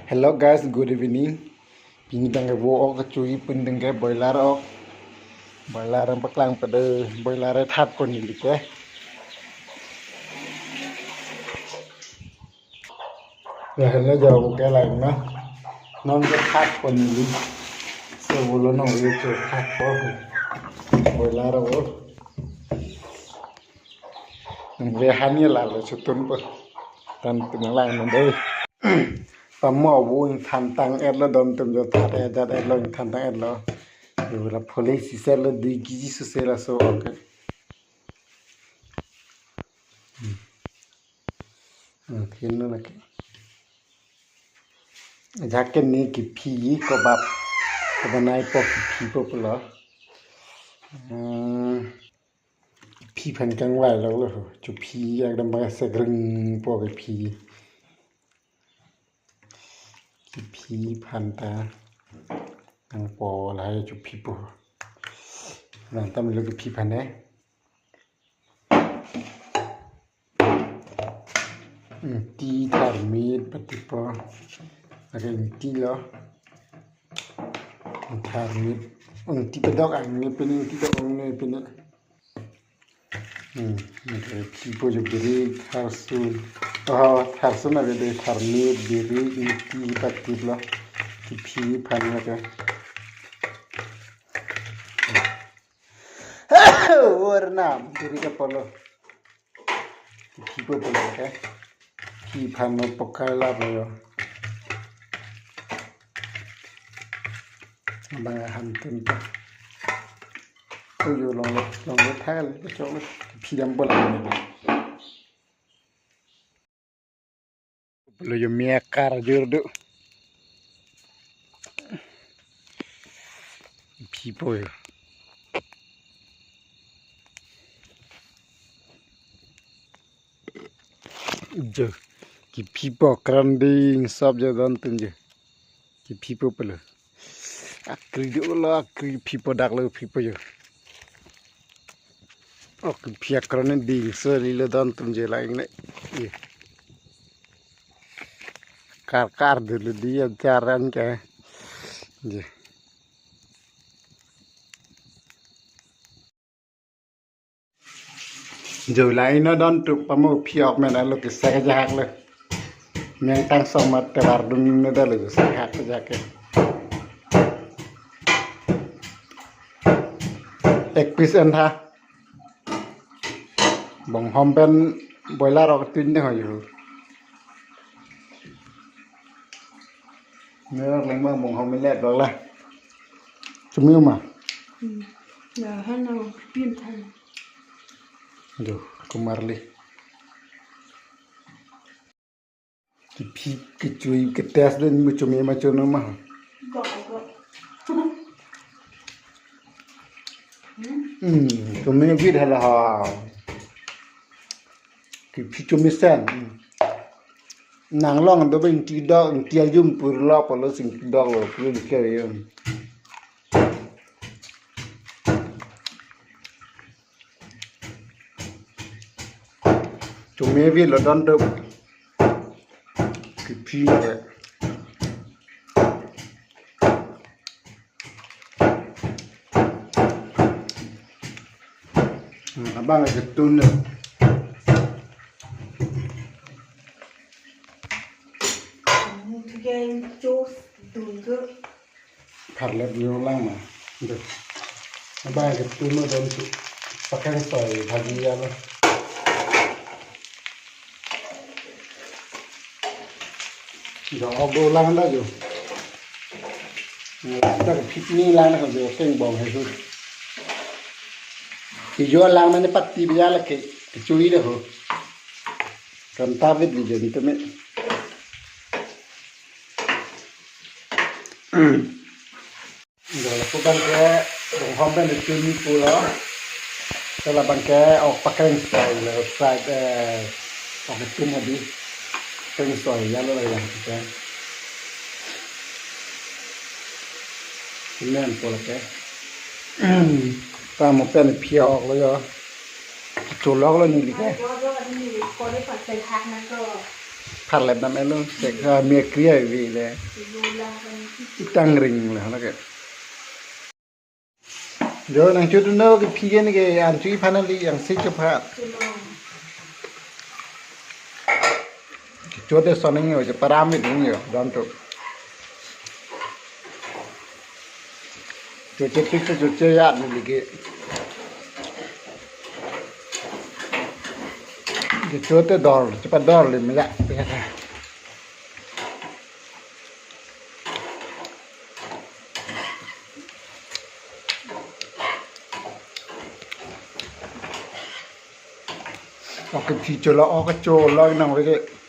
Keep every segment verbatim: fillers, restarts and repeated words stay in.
Hello guys, good evening. Pini abang ke vo ok kachui, pini abang ke boiler ok. Boiler nangpaklang pada, boiler thatpo neli ke. Ya, hello, jawab ke lain na. Non ke thatpo neli. So, bolo non ke chu thatpo. Boiler ok. Ve hani lalo chutunpo. Tangtung lang non dei. Pamo vo ingthan tang-etlo, don atum jo that-et jat-etlo, ingthan tang-etlo. Yo la phole isi setlo, dui kg suse laso ok. Hmm. Hmm, thin lo lake. Ajahak ke ne kephi kobap. Kabanaipo, kephipo pulo. Hmm. Kephi aphan kangvai loklo ho. Chuphi ekdom bang segreng po kephi. Kephi aphan ta nangpo lahai chuphipo. Nang tam lo kephi aphan eh. Ingti, tharmit patipo. Lake ingti lo. Tharmit. Ingti padok ang ne pini, ingti dok ang ne pini. Hmm, okay, phipo jo, birik, tharsun. Oh, tharsun ave dei, tharmit, birik, ingti patiplo. Kephi aphan lake. Warnam, birik apotlo. Phipo pulo ke. Kephi aphan lo pokai lap lo. Abang ahan tun pa. Tuyo longlo, longlo thal, choklo. Kephi dam bola. Lo yo mia kar jur do. Phipo yo. Jo. Kephipo kranding sop jo don atum jo. Kephipo pulo. Akri dolo, akri phipo daklo, phipo jo. Ok, phi akron ne ding so lilo don atum jo lang ne. Ye. Kar kar dulu dia jaran ke. Ye. Jo la ino don atum pamo phi ok men alo ke sek jahak le. Meng tang somat te bar dun ne dalo sek hak jahak ke. Ek piece en tha. Bonghom pen boiler ok tin de ho yo. Ne leng ma bonghom milet bak la. Chumi ma. Hmm. Ya, hana pim than. Aduh, kumarli. Kephi kechui ke test den mu chumi ma chono ma. Go, go. Hmm, chumi bit hala ha. Kephi chumi sen. Hmm. Nang long do ben ti dok, ti ajum pur lo polo sing ti dok lo pur ke yum. Chumi bit lo don do. Kephi lo. Hmm, abang aja tun deh. Tharlep yo lang ma. Deh. Abang aja tun deh don tu. Pakeng soi bhaji ya lo. Jo, ok do lang da jo. Lang da ke phit ni lang da ke jo, keng bong he su. Ke jo lang mane patti biya la ke, ke chui da ho. Kan ta bit di jo ni tumi. Jo, lapu abang ke, bonghom pen chun pulo. Sela abang ke, ok pakeng soi lo, side, eh, ok tun hadi. Pakeng soi ya lo yang kita. Sinen pulo ke. Pamo pen phi ok lo yo. Cholok lo neli ke. Pharlep dam elo, sek, ah, me kriya vi le. Itang ring le, hala ke. Jo nangchot dunlo kephi ke ne ke an chu-i finally yang si chopha. Chot te soning yo, je param mit yo, don tu. Chot che tik chot che ya ni lagi. Chot te dor, chepador le me ya. Oke, phi cholo, oke, cholo nang lagi.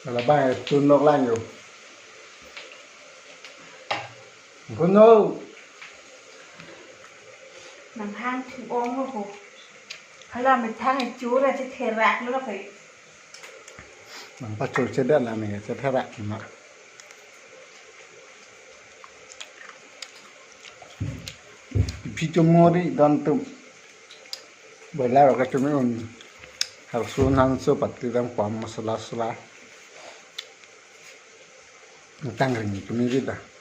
Ala bang tunlok lang yo. Kuno. Nang hang thu-ong lo ho. Hala methang chura chetherak lo kai. Nang pachul chedan la me chetherak ma. Phi chomori don tu. Boila ka chumi un. Harsu nangso pati dam pam masala sala. Tang ring chumi vida.